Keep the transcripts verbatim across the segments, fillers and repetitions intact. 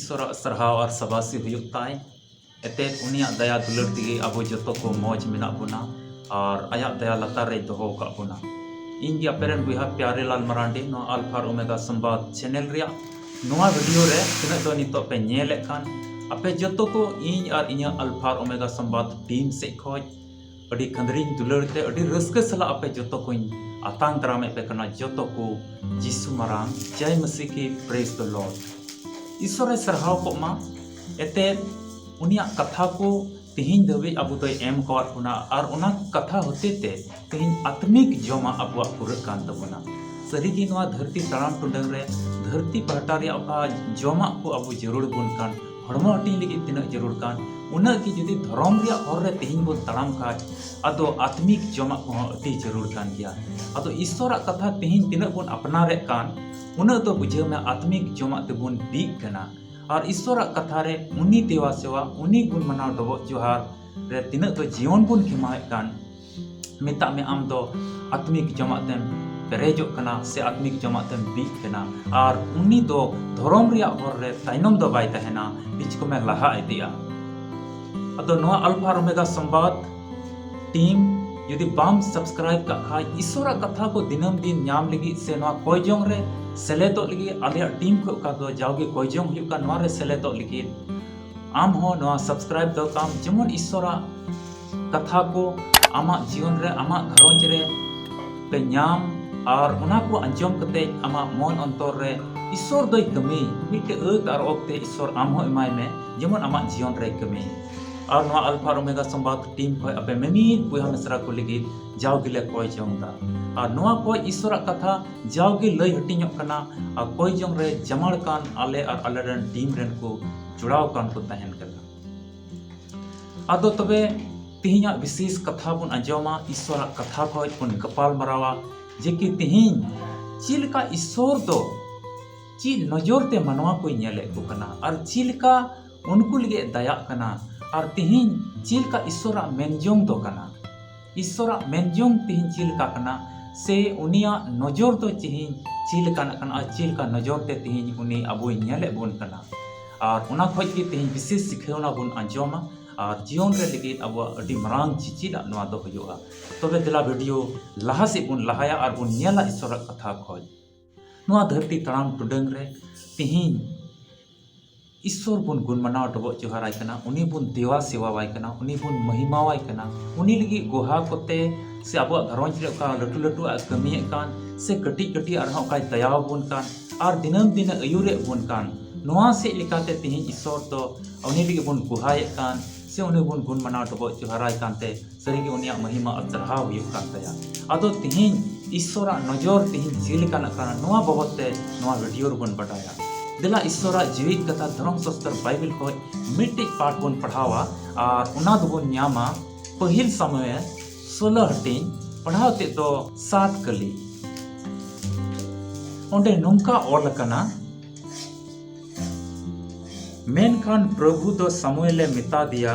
ᱤᱥᱚᱨᱟᱜ ᱥᱟᱨᱦᱟᱣ ᱟᱨ ᱥᱟᱵᱟᱥᱤ ᱦᱩᱭᱩᱜ ᱛᱟᱭ᱾ ᱮᱛᱮᱫ ᱩᱱᱤᱭᱟᱜ ᱫᱟᱭᱟ ᱫᱩᱞᱟᱹᱲ ᱛᱮᱜᱮ ᱟᱵᱚ ᱡᱚᱛᱚ ᱠᱚ ᱢᱚᱡᱽ ᱢᱮᱱᱟᱜ ᱵᱚᱱᱟ ᱟᱨ ᱟᱭᱟᱜ ᱫᱟᱭᱟ ᱞᱟᱛᱟᱨ ᱨᱮᱭ ᱫᱚᱦᱚ ᱟᱠᱟᱫ ᱵᱚᱱᱟ᱾ ᱤᱧ ᱜᱮ ᱟᱯᱮ ᱨᱮᱱ ᱵᱚᱭᱦᱟ ᱯᱭᱟᱨᱮ ᱞᱟᱞ ᱢᱟᱨᱟᱱᱰᱤ, ᱱᱚᱣᱟ ᱟᱞᱯᱷᱟ ᱟᱨ ᱳᱢᱮᱜᱟ ᱥᱚᱢᱵᱟᱫ ᱪᱮᱱᱮᱞ ᱨᱮᱭᱟᱜ ᱱᱚᱣᱟ ᱵᱷᱤᱰᱤᱭᱳ ᱨᱮ ᱛᱤᱱᱟᱹᱜ ᱫᱚ ᱱᱤᱛᱚᱜ ᱯᱮ ᱧᱮᱞᱮᱫ ᱠᱟᱱ, ᱟᱯᱮ ᱡᱚᱛᱚ ᱠᱚ ᱤᱧ ᱟᱨ ᱤᱧᱟᱹᱜ ᱟᱞᱯᱷᱟ ᱟᱨ ᱳᱢᱮᱜᱟ ᱥᱚᱢᱵᱟᱫ ᱴᱤᱢ ᱥᱮᱫ ᱠᱷᱚᱱ ᱟᱹᱰᱤ ᱠᱷᱟᱹᱫᱽᱨᱤᱧ ᱫᱩᱞᱟᱹᱲ ᱛᱮ ᱟᱹᱰᱤ ᱨᱟᱹᱥᱠᱟᱹ ᱥᱟᱞᱟᱜ ᱟᱯᱮ ᱡᱚᱛᱚ ᱠᱚᱧ ᱟᱛᱟᱝ ᱫᱟᱨᱟᱢᱮᱫ ᱯᱮ ᱠᱟᱱᱟ᱾ ᱡᱚᱛᱚ ᱠᱚ ᱡᱤᱥᱩ ᱢᱟᱨᱟᱝ ᱡᱟᱭ ᱢᱟᱹᱥᱤ ᱠᱤ, praise the Lord᱾ ᱤᱥᱚᱨᱮ ᱥᱟᱨᱦᱟᱣ ᱠᱚᱜ ᱢᱟ᱾ ᱮᱛᱮᱫ ᱩᱱᱤᱭᱟᱜ ᱠᱟᱛᱷᱟ ᱠᱚ ᱛᱮᱦᱮᱧ ᱫᱷᱟᱹᱵᱤᱡ ᱟᱵᱚ ᱫᱚᱭ ᱮᱢ ᱟᱠᱟᱣᱟᱫ ᱵᱚᱱᱟ ᱟᱨ ᱚᱱᱟ ᱠᱟᱛᱷᱟ ᱦᱚᱛᱮ ᱛᱮ ᱛᱮᱦᱮᱧ ᱟᱛᱢᱤᱠ ᱡᱚᱢᱟᱜ ᱟᱵᱚᱣᱟᱜ ᱯᱩᱨᱟᱹᱜ ᱠᱟᱱ ᱛᱟᱵᱚᱱᱟ᱾ ᱥᱟᱹᱨᱤᱜᱮ ᱱᱚᱣᱟ ᱫᱷᱟᱹᱨᱛᱤ ᱛᱟᱲᱟᱢ ᱴᱩᱰᱟᱹᱝ ᱨᱮ ᱫᱷᱟᱹᱨᱛᱤ ᱯᱟᱦᱴᱟ ᱨᱮᱭᱟᱜ ᱚᱠᱟ ᱡᱚᱢᱟᱜ ᱠᱚ ᱟᱵᱚ ᱡᱟᱹᱨᱩᱲ ᱵᱚᱱ ᱠᱟᱱ, ᱦᱚᱲᱢᱚ ᱦᱟᱹᱴᱤᱧ ᱞᱟᱹᱜᱤᱫ ᱛᱤᱱᱟᱹᱜ ᱡᱟᱹᱨᱩᱲ ᱠᱟᱱ, ᱩᱱᱟᱹᱜ ᱜᱮ ᱡᱩᱫᱤ ᱫᱷᱚᱨᱚᱢ ᱨᱮᱭᱟᱜ ᱦᱚᱨ ᱨᱮ ᱛᱮᱦᱮᱧ ᱵᱚᱱ ᱛᱟᱲᱟᱢ ᱠᱷᱟᱡ, ᱟᱫᱚ ᱟᱛᱢᱤᱠ ᱡᱚᱢᱟᱜ ᱠᱚᱦᱚᱸ ᱟᱹᱰᱤ ᱡᱟᱹᱨᱩᱲ ᱠᱟᱱ ᱜᱮᱭᱟ᱾ ᱟᱫᱚ ᱤᱥᱚᱨᱟᱜ ᱠᱟᱛᱷᱟ ᱛᱮᱦᱮᱧ ᱛᱤᱱᱟᱹᱜ ᱵᱚᱱ ᱟᱯᱱᱟᱨᱮᱫ ᱠᱟᱱ, ᱩᱱᱟᱹᱜ ᱫᱚ ᱵᱩᱡᱷᱟᱹᱣ ᱢᱮ ᱟᱛᱢᱤᱠ ᱡᱚᱢᱟᱜ ᱛᱮᱵᱚᱱ ᱵᱤᱜ ᱠᱟᱱᱟ᱾ ᱟᱨ ᱤᱥᱚᱨᱟᱜ ᱠᱟᱛᱷᱟ ᱨᱮ ᱩᱱᱤ ᱫᱮᱣᱟ ᱥᱮᱣᱟ, ᱩᱱᱤ ᱜᱩᱱ ᱢᱟᱱᱟᱣ ᱰᱚᱵᱚᱜ ᱡᱚᱦᱟᱨ ᱨᱮ ᱛᱤᱱᱟᱹᱜ ᱫᱚ ᱡᱤᱭᱚᱱ ᱵᱚᱱ ᱠᱷᱮᱢᱟᱣᱮᱫ ᱠᱟᱱ, ᱢᱮᱛᱟᱜ ᱢᱮ ᱟᱢ ᱫᱚ ᱟᱛᱢᱤᱠ ᱡᱚᱢᱟᱜ ᱛᱮᱢ ᱯᱮᱨᱮᱡᱚᱜ ᱠᱟᱱᱟ ᱥᱮ ᱟᱛᱢᱤᱠ ᱡᱚᱢᱟᱜ ᱛᱮᱢ ᱵᱤᱜ ᱠᱟᱱᱟ᱾ ᱟᱨ ᱩᱱᱤ ᱫᱚ ᱫᱷᱚᱨᱚᱢ ᱨᱮᱭᱟᱜ ᱦᱚᱨ ᱨᱮ ᱛᱟᱭᱱᱚᱢ ᱫᱚ ᱵᱟᱭ ᱛᱟᱦᱮᱱᱟ, ᱯᱤᱪᱷᱠᱚᱢᱮ ᱞᱟᱦᱟ ᱤᱫᱤᱜᱼᱟ᱾ ᱟᱫᱚ ᱱᱚᱣᱟ ᱟᱞᱯᱷᱟ ᱟᱨ ᱳᱢᱮᱜᱟ ᱥᱚᱢᱵᱟᱫ ᱴᱤᱢ ᱡᱩᱫᱤ ᱵᱟᱢ ᱥᱟᱵᱥᱠᱨᱟᱭᱤᱵ ᱠᱟᱜ ᱠᱷᱟᱡ, ᱤᱥᱚᱨᱟᱜ ᱠᱟᱛᱷᱟ ᱠᱚ ᱫᱤᱱᱟᱹᱢ ᱫᱤᱱ ᱧᱟᱢ ᱞᱟᱹᱜᱤᱫ ᱥᱮ ᱱᱚᱣᱟ ᱠᱚᱭ ᱡᱚᱝ ᱨᱮ ᱥᱮᱞᱮᱫᱚᱜ ᱞᱟᱹᱜᱤᱫ, ᱟᱞᱮᱭᱟᱜ ᱴᱤᱢ ᱠᱷᱚᱱ ᱚᱠᱟ ᱫᱚ ᱡᱟᱣᱜᱮ ᱠᱚᱭ ᱡᱚᱝ ᱦᱩᱭᱩᱜ ᱠᱟᱱ, ᱱᱚᱣᱟ ᱨᱮ ᱥᱮᱞᱮᱫᱚᱜ ᱞᱟᱹᱜᱤᱫ ᱟᱢ ᱦᱚᱸ ᱱᱚᱣᱟ ᱥᱟᱵᱥᱠᱨᱟᱭᱤᱵ ᱫᱚᱦᱚ ᱠᱟᱜ ᱟᱢ, ᱡᱮᱢᱚᱱ ᱤᱥᱚᱨᱟᱜ ᱠᱟᱛᱷᱟ ᱠᱚ ᱟᱢᱟᱜ ᱡᱤᱭᱚᱱ ᱨᱮ, ᱟᱢᱟᱜ ᱜᱷᱟᱨᱚᱸᱡᱽ ᱨᱮ ᱯᱮ ᱧᱟᱢ ᱟᱨ ᱚᱱᱟ ᱠᱚ ᱟᱸᱡᱚᱢ ᱠᱟᱛᱮ ᱟᱢᱟᱜ ᱢᱚᱱ ᱚᱱᱛᱚᱨ ᱨᱮ ᱤᱥᱚᱨ ᱫᱚᱭ ᱠᱟᱹᱢᱤ, ᱢᱤᱫᱴᱮᱡ ᱟᱹᱛ ᱟᱨ ᱚᱠᱛᱮ ᱤᱥᱚᱨ ᱟᱢ ᱦᱚᱸ ᱮᱢᱟᱭ ᱢᱮ, ᱡᱮᱢᱚᱱ ᱟᱢᱟᱜ ᱡᱤᱭᱚᱱ ᱨᱮᱭ ᱠᱟᱹᱢᱤ᱾ ᱟᱨ ᱱᱚᱣᱟ ᱟᱞᱯᱷᱟ ᱟᱨ ᱳᱢᱮᱜᱟ ᱥᱚᱢᱵᱟᱫ ᱴᱤᱢ ᱠᱷᱚᱱ ᱟᱯᱮ ᱢᱤᱢᱤᱫ ᱵᱚᱭᱦᱟ ᱢᱤᱥᱨᱟ ᱠᱚ ᱞᱟᱹᱜᱤᱫ ᱡᱟᱣ ᱜᱮᱞᱮ ᱠᱚᱭ ᱡᱚᱝ ᱫᱟ᱾ ᱟᱨ ᱱᱚᱣᱟ ᱠᱚᱭ ᱤᱥᱚᱨᱟᱜ ᱠᱟᱛᱷᱟ ᱡᱟᱣ ᱜᱮ ᱞᱟᱹᱭ ᱦᱟᱹᱴᱤᱧᱚᱜ ᱠᱟᱱᱟ ᱟᱨ ᱠᱚᱭ ᱡᱚᱝ ᱨᱮ ᱡᱟᱢᱟᱲ ᱠᱟᱱ ᱟᱞᱮ ᱟᱨ ᱟᱞᱮ ᱨᱮᱱ ᱴᱤᱢ ᱨᱮᱱ ᱠᱚ ᱡᱚᱲᱟᱣ ᱠᱟᱱ ᱠᱚ ᱛᱟᱦᱮᱱ ᱠᱟᱱᱟ᱾ ᱟᱫᱚ ᱛᱚᱵᱮ ᱛᱮᱦᱮᱧᱟᱜ ᱵᱤᱥᱮᱥ ᱠᱟᱛᱷᱟ ᱵᱚᱱ ᱟᱸᱡᱚᱢᱟ, ᱤᱥᱚᱨᱟᱜ ᱠᱟᱛᱷᱟ ᱠᱷᱚᱡ ᱵᱚᱱ ᱜᱟᱯᱟᱞ ᱢᱟᱨᱟᱣᱟ ᱡᱮ ᱠᱤ ᱛᱮᱦᱮᱧ ᱪᱮᱫ ᱞᱮᱠᱟ ᱤᱥᱚᱨ ᱫᱚ ᱪᱮᱫ ᱱᱚᱡᱚᱨ ᱛᱮ ᱢᱟᱱᱣᱟ ᱠᱚᱭ ᱧᱮᱞᱮᱫ ᱠᱚ ᱠᱟᱱᱟ ᱟᱨ ᱪᱮᱫ ᱞᱮᱠᱟ ᱩᱱᱠᱩ ᱞᱟᱹᱜᱤᱫ ᱮ ᱫᱟᱭᱟᱜ ᱠᱟᱱᱟ, ᱟᱨ ᱛᱮᱦᱮᱧ ᱪᱮᱫ ᱞᱮᱠᱟ ᱤᱥᱚᱨᱟᱜ ᱢᱮᱱᱡᱚᱝ ᱫᱚ ᱠᱟᱱᱟ, ᱤᱥᱚᱨᱟᱜ ᱢᱮᱱᱡᱚᱝ ᱛᱮᱦᱮᱧ ᱪᱮᱫ ᱞᱮᱠᱟ ᱠᱟᱱᱟ, ᱥᱮ ᱩᱱᱤᱭᱟᱜ ᱱᱚᱡᱚᱨ ᱫᱚ ᱛᱮᱦᱮᱧ ᱪᱮᱫ ᱞᱮᱠᱟᱱᱟᱜ ᱠᱟᱱᱟ ᱟᱨ ᱪᱮᱫ ᱞᱮᱠᱟ ᱱᱚᱡᱚᱨ ᱛᱮ ᱛᱮᱦᱮᱧ ᱩᱱᱤ ᱟᱵᱚᱭ ᱧᱮᱞᱮᱫ ᱵᱚᱱ ᱠᱟᱱᱟ᱾ ᱟᱨ ᱚᱱᱟ ᱠᱷᱚᱡ ᱜᱮ ᱛᱮᱦᱮᱧ ᱵᱤᱥᱮᱥ ᱥᱤᱠᱷᱟᱹᱣᱱᱟ ᱵᱚᱱ ᱟᱸᱡᱚᱢᱟ᱾ ᱟᱨ ᱡᱤᱭᱚᱱ ᱨᱮ ᱞᱟᱹᱜᱤᱫ ᱟᱵᱚᱣᱟᱜ ᱟᱹᱰᱤ ᱢᱟᱨᱟᱝ ᱪᱮᱪᱮᱫᱟᱜ ᱱᱚᱣᱟ ᱫᱚ ᱦᱩᱭᱩᱜᱼᱟ᱾ ᱛᱚᱵᱮ ᱫᱮᱞᱟ ᱵᱷᱤᱰᱤᱭᱳ ᱞᱟᱦᱟ ᱥᱮᱫ ᱵᱚᱱ ᱞᱟᱦᱟᱭᱟ ᱟᱨ ᱵᱚᱱ ᱧᱮᱞᱟ ᱤᱥᱚᱨᱟᱜ ᱠᱟᱛᱷᱟ ᱠᱷᱚᱡ᱾ ᱱᱚᱣᱟ ᱫᱷᱟᱹᱨᱛᱤ ᱛᱟᱲᱟᱢ ᱴᱩᱰᱟᱹᱝ ᱨᱮ ᱛᱮᱦᱮᱧ ᱤᱥᱚᱨ ᱵᱚᱱ ᱜᱩᱱ ᱢᱟᱱᱟᱣ ᱰᱚᱵᱚᱜ ᱡᱚᱦᱟᱨᱟᱭ ᱠᱟᱱᱟ, ᱩᱱᱤ ᱵᱚᱱ ᱫᱮᱣᱟ ᱥᱮᱣᱟᱣᱟᱭ ᱠᱟᱱᱟ, ᱩᱱᱤ ᱵᱚᱱ ᱢᱚᱦᱤᱢᱟᱣᱟᱭ ᱠᱟᱱᱟ᱾ ᱩᱱᱤ ᱞᱟᱹᱜᱤᱫ ᱜᱚᱦᱟ ᱠᱚᱛᱮ ᱥᱮ ᱟᱵᱚᱣᱟᱜ ᱜᱷᱟᱨᱚᱸᱡᱽ ᱨᱮ ᱚᱠᱟ ᱞᱟᱹᱴᱩ ᱞᱟᱹᱴᱩᱣᱟᱜ ᱮ ᱠᱟᱹᱢᱤᱭᱮᱫ ᱠᱟᱱ ᱥᱮ ᱠᱟᱹᱴᱤᱡ ᱠᱟᱹᱴᱤᱡ ᱟᱨᱦᱚᱸ ᱚᱠᱟᱭ ᱫᱟᱭᱟᱣᱟᱵᱚᱱ ᱠᱟᱱ ᱟᱨ ᱫᱤᱱᱟᱹᱢ ᱫᱤᱱᱮ ᱟᱹᱭᱩᱨᱮᱫ ᱵᱚᱱ ᱠᱟᱱ, ᱱᱚᱣᱟ ᱥᱮᱫ ᱞᱮᱠᱟᱛᱮ ᱛᱮᱦᱮᱧ ᱤᱥᱚᱨ ᱫᱚ ᱩᱱᱤ ᱞᱟᱹᱜᱤᱫ ᱵᱚᱱ ᱜᱚᱦᱟᱭᱮᱫ ᱠᱟᱱ ᱥᱮ ᱩᱱᱤ ᱵᱚᱱ ᱜᱩᱱ ᱢᱟᱱᱟᱣ ᱰᱚᱵᱚᱜ ᱡᱚᱦᱟᱨᱟᱭ ᱠᱟᱱᱛᱮ ᱥᱟᱹᱨᱤᱜᱮ ᱩᱱᱤᱭᱟᱜ ᱢᱚᱦᱤᱢᱟ ᱟᱨ ᱥᱟᱨᱦᱟᱣ ᱦᱩᱭᱩᱜ ᱠᱟᱱ ᱛᱟᱭᱟ᱾ ᱟᱫᱚ ᱛᱮᱦᱮᱧ ᱤᱥᱚᱨᱟᱜ ᱱᱚᱡᱚᱨ ᱛᱮᱦᱮᱧ ᱪᱮᱫ ᱞᱮᱠᱟᱱᱟᱜ ᱠᱟᱱᱟ, ᱱᱚᱣᱟ ᱵᱟᱵᱚᱫ ᱛᱮ ᱱᱚᱣᱟ ᱵᱷᱤᱰᱤᱭᱳ ᱨᱮᱵᱚᱱ ᱵᱟᱰᱟᱭᱟ᱾ ᱫᱮᱞᱟ ᱤᱥᱚᱨᱟᱜ ᱡᱤᱣᱤᱫ ᱠᱟᱛᱷᱟ ᱫᱷᱚᱨᱚᱢ ᱥᱟᱥᱛᱚᱨ ᱵᱟᱭᱵᱮᱞ ᱠᱷᱚᱱ ᱢᱤᱫᱴᱤᱡ ᱯᱟᱴ ᱵᱚᱱ ᱯᱟᱲᱦᱟᱣᱟ ᱟᱨ ᱚᱱᱟ ᱫᱚᱵᱚᱱ ᱧᱟᱢᱟ ᱯᱟᱹᱦᱤᱞ ᱥᱟᱢᱩᱭᱮᱞ ᱥᱳᱞᱳ ᱦᱟᱹᱴᱤᱧ, ᱯᱟᱲᱦᱟᱣ ᱛᱮᱫ ᱫᱚ ᱥᱟᱛ ᱠᱟᱹᱞᱤ᱾ ᱚᱸᱰᱮ ᱱᱚᱝᱠᱟ ᱚᱞ ᱟᱠᱟᱱᱟ, ᱢᱮᱱᱠᱷᱟᱱ ᱯᱨᱚᱵᱷᱩ ᱫᱚ ᱥᱟᱢᱩᱭᱮᱞᱮ ᱢᱮᱛᱟ ᱫᱮᱭᱟ,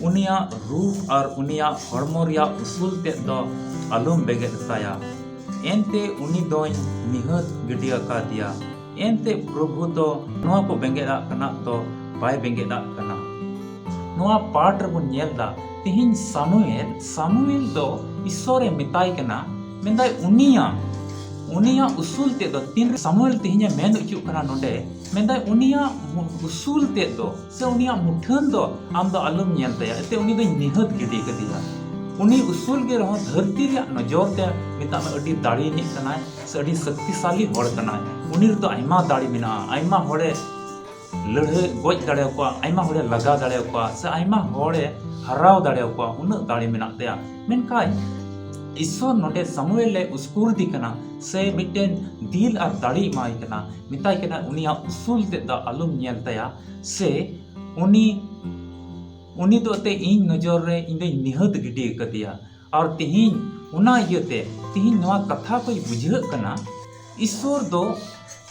ᱩᱱᱤᱭᱟᱜ ᱨᱩᱯ ᱟᱨ ᱩᱱᱤᱭᱟᱜ ᱦᱚᱲᱢᱚ ᱨᱮᱭᱟᱜ ᱩᱥᱩᱞ ᱛᱮᱫ ᱫᱚ ᱟᱞᱚᱢ ᱵᱮᱸᱜᱮᱫ ᱛᱟᱭᱟ᱾ ᱮᱱᱛᱮ ᱩᱱᱤ ᱫᱚᱧ ᱱᱤᱦᱟᱹᱛ ᱜᱤᱰᱤ ᱟᱠᱟᱫᱮᱭᱟ᱾ ᱮᱱᱛᱮ ᱯᱨᱚᱵᱷᱩ ᱫᱚ ᱱᱚᱣᱟ ᱠᱚ ᱵᱮᱸᱜᱮᱫ ᱟᱜ ᱠᱟᱱᱟ ᱫᱚ ᱵᱟᱭ ᱵᱮᱸᱜᱮᱫ ᱟᱜ ᱠᱟᱱᱟ᱾ ᱱᱚᱣᱟ ᱯᱟᱴ ᱨᱮᱵᱚᱱ ᱧᱮᱞ ᱫᱟ, ᱛᱮᱦᱮᱧ ᱥᱟᱢᱩᱭᱮᱞ, ᱥᱟᱢᱩᱭᱮᱞ ᱫᱚ ᱤᱥᱚᱨᱮ ᱢᱮᱛᱟᱭ ᱠᱟᱱᱟ, ᱢᱮᱱᱫᱟᱭ ᱩᱱᱤᱭᱟᱜ, ᱩᱱᱤᱭᱟᱜ ᱩᱥᱩᱞ ᱛᱮᱫ ᱫᱚ ᱛᱤᱱᱨᱮ ᱥᱟᱢᱩᱭᱮᱞ ᱛᱮᱦᱮᱧᱮ ᱢᱮᱱ ᱦᱚᱪᱚᱜ ᱠᱟᱱᱟ ᱱᱚᱰᱮ, ᱢᱮᱱᱫᱟᱭ ᱩᱱᱤᱭᱟᱜ ᱩᱥᱩᱞ ᱛᱮᱫ ᱫᱚ ᱥᱮ ᱩᱱᱤᱭᱟᱜ ᱢᱩᱴᱷᱟᱹᱱ ᱫᱚ ᱟᱢ ᱫᱚ ᱟᱞᱚᱢ ᱧᱮᱞ ᱛᱟᱭᱟ, ᱮᱱᱛᱮ ᱩᱱᱤ ᱫᱚᱧ ᱱᱤᱦᱟᱹᱛ ᱜᱤᱰᱤ ᱠᱟᱫᱮᱭᱟ᱾ ᱩᱱᱤ ᱩᱥᱩᱞ ᱜᱮ ᱨᱮᱦᱚᱸ ᱫᱷᱟᱹᱨᱛᱤ ᱨᱮᱭᱟᱜ ᱱᱚᱡᱚᱨ ᱛᱮ ᱢᱮᱛᱟᱜ ᱢᱮ ᱟᱹᱰᱤ ᱫᱟᱲᱮ ᱨᱤᱱᱤᱡ ᱠᱟᱱᱟᱭ ᱥᱮ ᱟᱹᱰᱤ ᱥᱚᱠᱛᱤᱥᱟᱞᱤ ᱦᱚᱲ ᱠᱟᱱᱟᱭ᱾ ᱩᱱᱤ ᱨᱮᱫᱚ ᱟᱭᱢᱟ ᱫᱟᱲᱮ ᱢᱮᱱᱟᱜᱼᱟ, ᱟᱭᱢᱟ ᱦᱚᱲᱮ ᱞᱟᱹᱲᱦᱟᱹᱭ ᱜᱚᱡ ᱫᱟᱲᱮᱭᱟᱠᱚᱣᱟ, ᱟᱭᱢᱟ ᱦᱚᱲᱮ ᱞᱟᱜᱟ ᱫᱟᱲᱮᱭᱟᱠᱚᱣᱟ ᱥᱮ ᱟᱭᱢᱟ ᱦᱚᱲᱮ ᱦᱟᱨᱟᱣ ᱫᱟᱲᱮᱭᱟᱠᱚᱣᱟ, ᱩᱱᱟᱹᱜ ᱫᱟᱲᱮ ᱢᱮᱱᱟᱜ ᱛᱟᱭᱟ᱾ ᱢᱮᱱᱠᱷᱟᱱ ᱤᱥᱚᱨ ᱱᱚᱰᱮ ᱥᱟᱢᱩᱭᱮᱞ ᱮ ᱩᱥᱠᱩᱨ ᱫᱮ ᱠᱟᱱᱟ ᱥᱮ ᱢᱤᱫᱴᱮᱱ ᱫᱤᱞ ᱟᱨ ᱫᱟᱲᱮ ᱮᱢᱟᱭ ᱠᱟᱱᱟ, ᱢᱮᱛᱟᱭ ᱠᱟᱱᱟ ᱩᱱᱤᱭᱟᱜ ᱩᱥᱩᱞ ᱛᱮᱫ ᱫᱚ ᱟᱞᱚᱢ ᱧᱮᱞ ᱛᱟᱭᱟ ᱥᱮ ᱩᱱᱤ, ᱩᱱᱤ ᱫᱚ ᱮᱱᱛᱮ ᱤᱧ ᱱᱚᱡᱚᱨ ᱨᱮ ᱤᱧ ᱫᱚᱧ ᱱᱤᱦᱟᱹᱛ ᱜᱤᱰᱤ ᱟᱠᱟᱫᱮᱭᱟ᱾ ᱟᱨ ᱛᱮᱦᱮᱧ ᱚᱱᱟ ᱤᱭᱟᱹᱛᱮ ᱛᱮᱦᱮᱧ ᱱᱚᱣᱟ ᱠᱟᱛᱷᱟ ᱠᱷᱚᱡ ᱵᱩᱡᱷᱟᱹᱜ ᱠᱟᱱᱟ, ᱤᱥᱚᱨ ᱫᱚ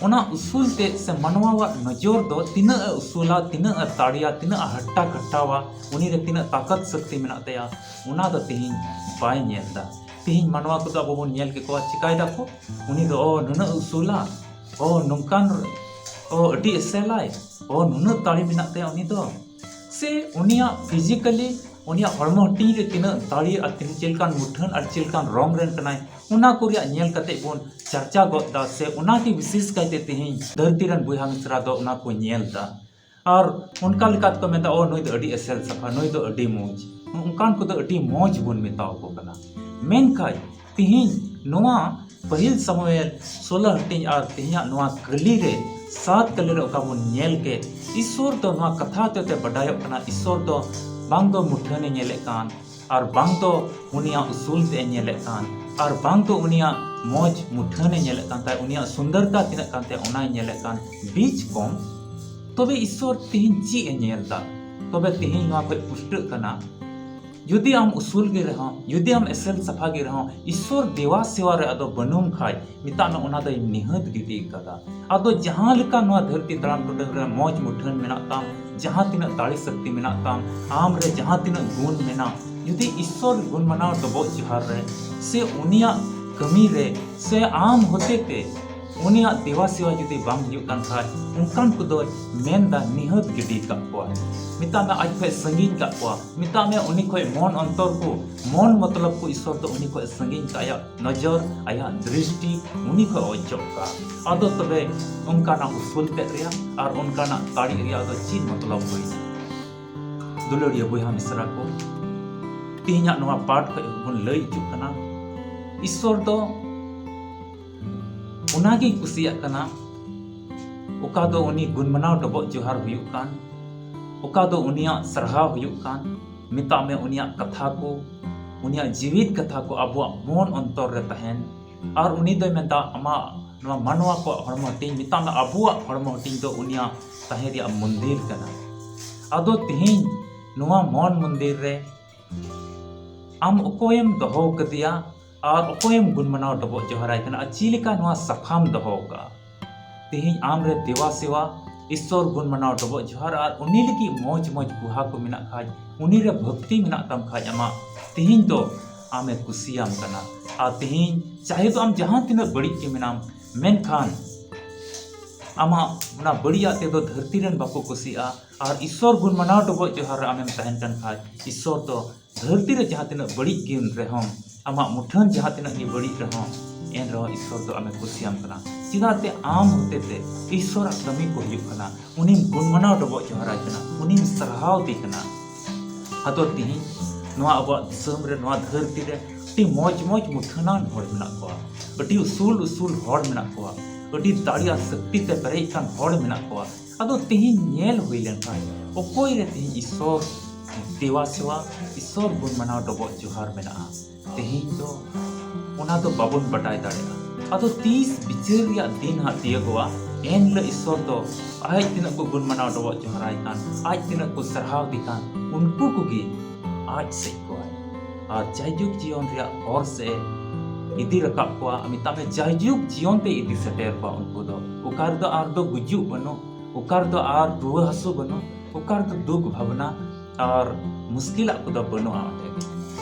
ᱚᱱᱟ ᱩᱥᱩᱞ ᱛᱮ ᱥᱮ ᱢᱟᱱᱣᱟᱣᱟᱜ ᱱᱚᱡᱚᱨ ᱫᱚ ᱛᱤᱱᱟᱹᱜ ᱮ ᱩᱥᱩᱞᱟ, ᱛᱤᱱᱟᱹᱜ ᱮ ᱫᱟᱲᱮᱭᱟ, ᱛᱤᱱᱟᱹᱜ ᱮ ᱦᱟᱴᱴᱟ ᱠᱟᱴᱴᱟᱣᱟ, ᱩᱱᱤ ᱨᱮ ᱛᱤᱱᱟᱹᱜ ᱛᱟᱠᱚᱛ ᱥᱚᱠᱛᱤ ᱢᱮᱱᱟᱜ ᱛᱟᱭᱟ, ᱚᱱᱟ ᱫᱚ ᱛᱮᱦᱮᱧ ᱵᱟᱭ ᱧᱮᱞ ᱮᱫᱟ᱾ ᱛᱮᱦᱮᱧ ᱢᱟᱱᱣᱟ ᱠᱚᱫᱚ ᱟᱵᱚ ᱵᱚᱱ ᱧᱮᱞ ᱠᱮᱫ ᱠᱚᱣᱟ, ᱪᱤᱠᱟᱭ ᱫᱟᱠᱚ? ᱩᱱᱤ ᱫᱚ, ᱚ, ᱱᱩᱱᱟᱹᱜ ᱩᱥᱩᱞᱟ, ᱚ, ᱱᱚᱝᱠᱟᱱ ᱚ, ᱟᱹᱰᱤ ᱮᱥᱮᱞᱟᱭ, ᱚ, ᱱᱩᱱᱟᱹᱜ ᱫᱟᱲᱮ ᱢᱮᱱᱟᱜ ᱛᱟᱭᱟ ᱩᱱᱤ ᱫᱚ, ᱥᱮ ᱩᱱᱤᱭᱟᱜ physically, ᱩᱱᱤᱭᱟᱜ ᱦᱚᱲᱢᱚ ᱦᱟᱹᱴᱤᱧ ᱨᱮ ᱛᱤᱱᱟᱹᱜ ᱫᱟᱲᱮ ᱟᱨ ᱛᱤᱱᱟᱹᱜ ᱪᱮᱫ ᱞᱮᱠᱟᱱ ᱢᱩᱴᱷᱟᱹᱱ ᱟᱨ ᱪᱮᱫ ᱞᱮᱠᱟᱱ ᱨᱚᱝ ᱨᱮᱱ ᱠᱟᱱᱟᱭ, ᱚᱱᱟ ᱠᱚ ᱨᱮᱭᱟᱜ ᱧᱮᱞ ᱠᱟᱛᱮ ᱵᱚᱱ ᱪᱟᱨᱪᱟ ᱜᱚᱫ ᱫᱟ, ᱥᱮ ᱚᱱᱟ ᱜᱮ ᱵᱤᱥᱮᱥ ᱠᱟᱭᱛᱮ ᱛᱮᱦᱮᱧ ᱫᱷᱟᱹᱨᱛᱤ ᱨᱮᱱ ᱵᱚᱭᱦᱟ ᱢᱤᱥᱨᱟ ᱫᱚ ᱚᱱᱟ ᱠᱚ ᱧᱮᱞ ᱫᱟ᱾ ᱟᱨ ᱚᱱᱠᱟ ᱞᱮᱠᱟ ᱛᱮᱠᱚ ᱢᱮᱱᱫᱟ, ᱚ, ᱱᱩᱭ ᱫᱚ ᱟᱹᱰᱤ ᱮᱥᱮᱞ ᱥᱟᱯᱷᱟ, ᱱᱩᱭ ᱫᱚ ᱟᱹᱰᱤ ᱢᱚᱡᱽ, ᱚᱱᱠᱟᱱ ᱠᱚᱫᱚ ᱟᱹᱰᱤ ᱢᱚᱡᱽ ᱵᱚᱱ ᱢᱮᱛᱟᱣ ᱠᱚ ᱠᱟᱱᱟ᱾ ᱢᱮᱱᱠᱷᱟᱱ ᱛᱤᱦᱤᱧ ᱱᱚᱣᱟ ᱯᱟᱹᱦᱤᱞ ᱥᱟᱢᱩᱭᱮᱞ ᱥᱳᱞᱳ ᱦᱟᱹᱴᱤᱧ ᱟᱨ ᱛᱮᱦᱮᱧᱟᱜ ᱱᱚᱣᱟ ᱠᱟᱹᱞᱤ ᱨᱮ ᱥᱟᱛ ᱠᱟᱹᱞᱤ ᱨᱮ ᱚᱠᱟ ᱵᱚᱱ ᱧᱮᱞ ᱠᱮᱫ, ᱤᱥᱥᱚᱨ ᱫᱚ ᱱᱚᱣᱟ ᱠᱟᱛᱷᱟ ᱦᱚᱛᱮᱛᱮ ᱵᱟᱰᱟᱭᱚᱜ ᱠᱟᱱᱟ, ᱤᱥᱥᱚᱨ ᱫᱚ ᱵᱟᱝ ᱫᱚ ᱢᱩᱴᱷᱟᱹᱱᱮ ᱧᱮᱞᱮᱫ ᱠᱟᱱ, ᱟᱨ ᱵᱟᱝ ᱫᱚ ᱩᱱᱤᱭᱟᱜ ᱩᱥᱩᱞ ᱛᱮ ᱧᱮᱞᱮᱫ ᱠᱟᱱ, ᱟᱨ ᱵᱟᱝ ᱫᱚ ᱩᱱᱤᱭᱟᱜ ᱢᱚᱡᱽ ᱢᱩᱴᱷᱟᱹᱱᱮ ᱧᱮᱞᱮᱫ ᱠᱟᱱ ᱛᱟᱭ, ᱩᱱᱤᱭᱟᱜ ᱥᱩᱱᱫᱚᱨᱛᱟ ᱛᱤᱱᱟᱹᱜ ᱠᱟᱱ ᱛᱟᱭᱟ ᱚᱱᱟᱭ ᱧᱮᱞᱮᱫ ᱠᱟᱱ, ᱵᱤᱪ ᱠᱚᱢ᱾ ᱛᱚᱵᱮ ᱤᱥᱥᱚᱨ ᱛᱮᱦᱮᱧ ᱪᱮᱫ ᱮ ᱧᱮᱞ ᱫᱟ? ᱛᱚᱵᱮ ᱛᱮᱦᱮᱧ ᱱᱚᱣᱟ ᱠᱷᱚᱡ ᱯᱩᱥᱴᱟᱹᱜ ᱠᱟᱱᱟ, ᱡᱩᱫᱤ ᱟᱢ ᱩᱥᱩᱞ ᱜᱮ ᱨᱮᱦᱚᱸ, ᱡᱩᱫᱤ ᱟᱢ ᱮᱥᱮᱞ ᱥᱟᱯᱷᱟ ᱜᱮ ᱨᱮᱦᱚᱸ, ᱤᱥᱥᱚᱨ ᱫᱮᱣᱟ ᱥᱮᱣᱟ ᱨᱮ ᱟᱫᱚ ᱵᱟᱹᱱᱩᱢ ᱠᱷᱟᱡ, ᱢᱮᱛᱟᱜ ᱢᱮ ᱚᱱᱟ ᱫᱚᱭ ᱱᱤᱦᱟᱹᱛ ᱜᱤᱰᱤ ᱠᱟᱫᱟ᱾ ᱟᱫᱚ ᱡᱟᱦᱟᱸ ᱞᱮᱠᱟ ᱱᱚᱣᱟ ᱫᱷᱟᱹᱨᱛᱤ ᱫᱟᱬᱟᱱ ᱴᱩᱰᱟᱹᱝ ᱨᱮ ᱢᱚᱡᱽ ᱢᱩᱴᱷᱟᱹᱱ ᱢᱮᱱᱟᱜ ᱛᱟᱢ, ᱡᱟᱦᱟᱸ ᱛᱤᱱᱟᱹᱜ ᱫᱟᱲᱮ ᱥᱚᱠᱛᱤ ᱢᱮᱱᱟᱜ ᱛᱟᱢ, ᱟᱢ ᱨᱮ ᱡᱟᱦᱟᱸ ᱛᱤᱱᱟᱹᱜ ᱜᱩᱱ ᱢᱮᱱᱟᱜ, ᱡᱩᱫᱤ ᱤᱥᱥᱚᱨ ᱜᱩᱱ ᱢᱟᱱᱟᱣ ᱰᱚᱵᱚᱜ ᱡᱚᱦᱟᱨ ᱨᱮ ᱥᱮ ᱩᱱᱤᱭᱟᱜ ᱠᱟᱹᱢᱤ ᱨᱮ ᱥᱮ ᱟᱢ ᱦᱚᱛᱮ ᱛᱮ ᱩᱱᱤᱭᱟᱜ ᱫᱮᱣᱟ ᱥᱮᱣᱟ ᱡᱩᱫᱤ ᱵᱟᱝ ᱦᱩᱭᱩᱜ ᱠᱟᱱ ᱠᱷᱟᱡ, ᱚᱱᱠᱟᱱ ᱠᱚᱫᱚᱭ ᱢᱮᱱᱫᱟ ᱱᱤᱦᱟᱹᱛ ᱜᱤᱰᱤ ᱠᱟᱜ ᱠᱚᱣᱟ, ᱢᱮᱛᱟᱜ ᱢᱮ ᱟᱡ ᱠᱷᱚᱡ ᱥᱟᱺᱜᱤᱧ ᱠᱟᱜ ᱠᱚᱣᱟ, ᱢᱮᱛᱟᱜ ᱢᱮ ᱩᱱᱤ ᱠᱷᱚᱡ ᱢᱚᱱ ᱚᱱᱛᱚᱨ ᱠᱚ, ᱢᱚᱱ ᱢᱚᱛᱞᱚᱵ ᱠᱚ ᱤᱥᱥᱚᱨ ᱫᱚ ᱩᱱᱤ ᱠᱷᱚᱡ ᱥᱟᱺᱜᱤᱧ ᱠᱟᱜ, ᱟᱭᱟᱜ ᱱᱚᱡᱚᱨ, ᱟᱭᱟᱜ ᱫᱨᱤᱥᱴᱤ ᱩᱱᱤ ᱠᱷᱚᱡ ᱚᱪᱚᱜ ᱠᱟᱜ᱾ ᱟᱫᱚ ᱛᱚᱵᱮ ᱚᱱᱠᱟᱱᱟᱜ ᱩᱥᱩᱞ ᱛᱮᱫ ᱨᱮᱭᱟᱜ ᱟᱨ ᱚᱱᱠᱟᱱᱟᱜ ᱛᱟᱲᱤ ᱨᱮᱭᱟᱜ ᱫᱚ ᱪᱮᱫ ᱢᱚᱛᱞᱚᱵ ᱦᱩᱭᱱᱟ? ᱫᱩᱞᱟᱹᱲᱤᱭᱟᱹ ᱵᱚᱭᱦᱟ ᱢᱤᱥᱨᱟ ᱠᱚ, ᱛᱮᱦᱮᱧᱟᱜ ᱱᱚᱣᱟ ᱯᱟᱴ ᱠᱷᱚᱡ ᱵᱚᱱ ᱞᱟᱹᱭ ᱦᱚᱪᱚᱜ ᱠᱟᱱᱟ, ᱤᱥᱥᱚᱨ ᱫᱚ ᱚᱱᱟᱜᱮᱭ ᱠᱩᱥᱤᱭᱟᱜ ᱠᱟᱱᱟ, ᱚᱠᱟ ᱫᱚ ᱩᱱᱤ ᱜᱩᱱᱢᱟᱱᱟᱣ ᱰᱚᱵᱚᱜ ᱡᱚᱦᱟᱨ ᱦᱩᱭᱩᱜ ᱠᱟᱱ, ᱚᱠᱟ ᱫᱚ ᱩᱱᱤᱭᱟᱜ ᱥᱟᱨᱦᱟᱣ ᱦᱩᱭᱩᱜ ᱠᱟᱱ, ᱢᱮᱛᱟᱜ ᱢᱮ ᱩᱱᱤᱭᱟᱜ ᱠᱟᱛᱷᱟ ᱠᱚ, ᱩᱱᱤᱭᱟᱜ ᱡᱤᱣᱤᱫ ᱠᱟᱛᱷᱟ ᱠᱚ ᱟᱵᱚᱣᱟᱜ ᱢᱚᱱ ᱚᱱᱛᱚᱨ ᱨᱮ ᱛᱟᱦᱮᱱ᱾ ᱟᱨ ᱩᱱᱤ ᱫᱚᱭ ᱢᱮᱱᱫᱟ, ᱟᱢᱟᱜ ᱱᱚᱣᱟ ᱢᱟᱱᱣᱟ ᱠᱚᱣᱟᱜ ᱦᱚᱲᱢᱚ ᱦᱟᱹᱴᱤᱧ, ᱢᱮᱛᱟᱜ ᱢᱮ ᱟᱵᱚᱣᱟᱜ ᱦᱚᱲᱢᱚ ᱦᱟᱹᱴᱤᱧ ᱫᱚ ᱩᱱᱤᱭᱟᱜ ᱛᱟᱦᱮᱸ ᱨᱮᱭᱟᱜ ᱢᱚᱱᱫᱤᱨ ᱠᱟᱱᱟ᱾ ᱟᱫᱚ ᱛᱮᱦᱮᱧ ᱱᱚᱣᱟ ᱢᱚᱱ ᱢᱚᱱᱫᱤᱨ ᱨᱮ ᱟᱢ ᱚᱠᱚᱭᱮᱢ ᱫᱚᱦᱚ ᱠᱟᱫᱮᱭᱟ ᱟᱨ ᱚᱠᱚᱭᱮᱢ ᱜᱩᱱ ᱢᱟᱱᱟᱣ ᱰᱚᱵᱚᱜ ᱡᱚᱦᱟᱨᱟᱭ ᱠᱟᱱᱟ ᱟᱨ ᱪᱮᱫ ᱞᱮᱠᱟ ᱱᱚᱣᱟ ᱥᱟᱯᱷᱟᱢ ᱫᱚᱦᱚ ᱟᱠᱟᱫᱼᱟ? ᱛᱮᱦᱮᱧ ᱟᱢ ᱨᱮ ᱫᱮᱣᱟ ᱥᱮᱣᱟ, ᱤᱥᱥᱚᱨ ᱜᱩᱱ ᱢᱟᱱᱟᱣ ᱰᱚᱵᱚᱜ ᱡᱚᱦᱟᱨ ᱟᱨ ᱩᱱᱤ ᱞᱟᱹᱜᱤᱫ ᱢᱚᱡᱽ ᱢᱚᱡᱽ ᱜᱩᱦᱟ ᱠᱚ ᱢᱮᱱᱟᱜ ᱠᱷᱟᱡ, ᱩᱱᱤ ᱨᱮ ᱵᱷᱚᱠᱛᱤ ᱢᱮᱱᱟᱜ ᱛᱟᱢ ᱠᱷᱟᱡ ᱟᱢᱟᱜ, ᱛᱮᱦᱮᱧ ᱫᱚ ᱟᱢᱮ ᱠᱩᱥᱤᱭᱟᱢ ᱠᱟᱱᱟ᱾ ᱟᱨ ᱛᱮᱦᱮᱧ ᱪᱟᱦᱮ ᱫᱚ ᱟᱢ ᱡᱟᱦᱟᱸ ᱛᱤᱱᱟᱹᱜ ᱵᱟᱹᱲᱤᱡ ᱜᱮ ᱢᱮᱱᱟᱢ, ᱢᱮᱱᱠᱷᱟᱱ ᱟᱢᱟᱜ ᱚᱱᱟ ᱵᱟᱹᱲᱤᱡᱟᱜ ᱛᱮᱫᱚ ᱫᱷᱟᱹᱨᱛᱤ ᱨᱮᱱ ᱵᱟᱠᱚ ᱠᱩᱥᱤᱜᱼᱟ᱾ ᱟᱨ ᱤᱥᱥᱚᱨ ᱜᱩᱱ ᱢᱟᱱᱟᱣ ᱰᱚᱵᱚᱜ ᱡᱚᱦᱟᱨ ᱨᱮ ᱟᱢᱮᱢ ᱛᱟᱦᱮᱱ ᱠᱟᱱ ᱠᱷᱟᱡ, ᱤᱥᱥᱚᱨ ᱫᱚ ᱫᱷᱟᱹᱨᱛᱤ ᱨᱮ ᱡᱟᱦᱟᱸ ᱛᱤᱱᱟᱹᱜ ᱵᱟᱹᱲᱤᱡ ᱜᱩᱱ ᱨᱮᱦᱚᱸ, ᱟᱢᱟᱜ ᱢᱩᱴᱷᱟᱹᱱ ᱡᱟᱦᱟᱸ ᱛᱤᱱᱟᱹᱜ ᱜᱮ ᱵᱟᱹᱲᱤᱡ ᱨᱮᱦᱚᱸ, ᱮᱱ ᱨᱮᱦᱚᱸ ᱤᱥᱥᱚᱨ ᱫᱚ ᱟᱢᱮ ᱠᱩᱥᱤᱭᱟᱢ ᱠᱟᱱᱟ᱾ ᱪᱮᱫᱟᱜ ᱛᱮ ᱟᱢ ᱦᱚᱛᱮᱛᱮ ᱤᱥᱥᱚᱨᱟᱜ ᱠᱟᱹᱢᱤ ᱠᱚ ᱦᱩᱭᱩᱜ ᱠᱟᱱᱟ, ᱩᱱᱤᱢ ᱜᱩᱱ ᱢᱟᱱᱟᱣ ᱰᱚᱵᱚᱜ ᱡᱚᱦᱟᱨᱟᱭ ᱠᱟᱱᱟ, ᱩᱱᱤᱢ ᱥᱟᱨᱦᱟᱣ ᱫᱮ ᱠᱟᱱᱟ᱾ ᱟᱫᱚ ᱛᱤᱦᱤᱧ ᱱᱚᱣᱟ ᱟᱵᱚᱣᱟᱜ ᱫᱤᱥᱚᱢ ᱨᱮ, ᱱᱚᱣᱟ ᱫᱷᱟᱹᱨᱛᱤ ᱨᱮ ᱟᱹᱰᱤ ᱢᱚᱡᱽ ᱢᱚᱡᱽ ᱢᱩᱴᱷᱟᱹᱱᱟᱱ ᱦᱚᱲ ᱢᱮᱱᱟᱜ ᱠᱚᱣᱟ, ᱟᱹᱰᱤ ᱩᱥᱩᱞ ᱩᱥᱩᱞ ᱦᱚᱲ ᱢᱮᱱᱟᱜ ᱠᱚᱣᱟ, ᱟᱹᱰᱤ ᱫᱟᱲᱮ ᱟᱨ ᱥᱚᱠᱛᱤ ᱛᱮ ᱯᱮᱨᱮᱡ ᱠᱟᱱ ᱦᱚᱲ ᱢᱮᱱᱟᱜ ᱠᱚᱣᱟ᱾ ᱟᱫᱚ ᱛᱤᱦᱤᱧ ᱧᱮᱞ ᱦᱩᱭ ᱞᱮᱱᱠᱷᱟᱱ, ᱚᱠᱚᱭ ᱨᱮ ᱛᱤᱦᱤᱧ ᱤᱥᱥᱚᱨ ᱫᱮᱣᱟ ᱥᱮᱣᱟ, ᱤᱥᱥᱚᱨ ᱜᱩᱱ ᱢᱟᱱᱟᱣ ᱰᱚᱵᱚᱜ ᱡᱚᱦᱟᱨ ᱢᱮᱱᱟᱜᱼᱟ? ᱛᱮᱦᱮᱧ ᱫᱚ ᱚᱱᱟ ᱫᱚ ᱵᱟᱵᱚᱱ ᱵᱟᱰᱟᱭ ᱫᱟᱲᱮᱭᱟᱜᱼᱟ᱾ ᱟᱫᱚ ᱛᱤᱥ ᱵᱤᱪᱟᱹᱨ ᱨᱮᱭᱟᱜ ᱫᱤᱱ ᱦᱟᱸᱜ ᱛᱤᱭᱟᱹᱜᱚᱜᱼᱟ, ᱮᱱ ᱦᱤᱞᱳᱜ ᱤᱥᱥᱚᱨ ᱫᱚ ᱟᱡ ᱛᱤᱱᱟᱹᱜ ᱠᱚ ᱜᱩᱱ ᱢᱟᱱᱟᱣ ᱰᱚᱵᱚᱜ ᱡᱚᱦᱟᱨᱟᱭ ᱠᱟᱱ, ᱟᱡ ᱛᱤᱱᱟᱹᱜ ᱠᱚ ᱥᱟᱨᱦᱟᱣ ᱫᱮ ᱠᱟᱱ, ᱩᱱᱠᱩ ᱠᱚᱜᱮ ᱟᱡ ᱥᱮᱫ ᱠᱚᱣᱟᱭ᱾ ᱟᱨ ᱡᱟᱭᱡᱩᱜᱽ ᱡᱤᱭᱚᱱ ᱨᱮᱭᱟᱜ ᱦᱚᱨ ᱥᱮᱫ ᱤᱫᱤ ᱨᱟᱠᱟᱵ ᱠᱚᱣᱟ, ᱢᱮᱛᱟᱜ ᱢᱮ, ᱡᱟᱭᱡᱩᱜᱽ ᱡᱤᱭᱚᱱ ᱛᱮ ᱤᱫᱤ ᱥᱮᱴᱮᱨ ᱠᱚᱣᱟ ᱩᱱᱠᱩ ᱫᱚ᱾ ᱚᱠᱟ ᱨᱮᱫᱚ ᱟᱨ ᱫᱚ ᱜᱩᱡᱩᱜ ᱵᱟᱹᱱᱩᱜ, ᱚᱠᱟ ᱨᱮᱫᱚ ᱟᱨ ᱨᱩᱣᱟᱹ ᱦᱟᱹᱥᱩ ᱵᱟᱹᱱᱩᱜ, ᱚᱠᱟ ᱨᱮᱫᱚ ᱫᱩᱠ ᱵᱷᱟᱵᱽᱱᱟ ᱟᱨ ᱢᱩᱥᱠᱤᱞᱟᱜ ᱠᱚᱫᱚ ᱵᱟᱹᱱᱩᱜᱼᱟ ᱚᱸᱰᱮ ᱜᱮ᱾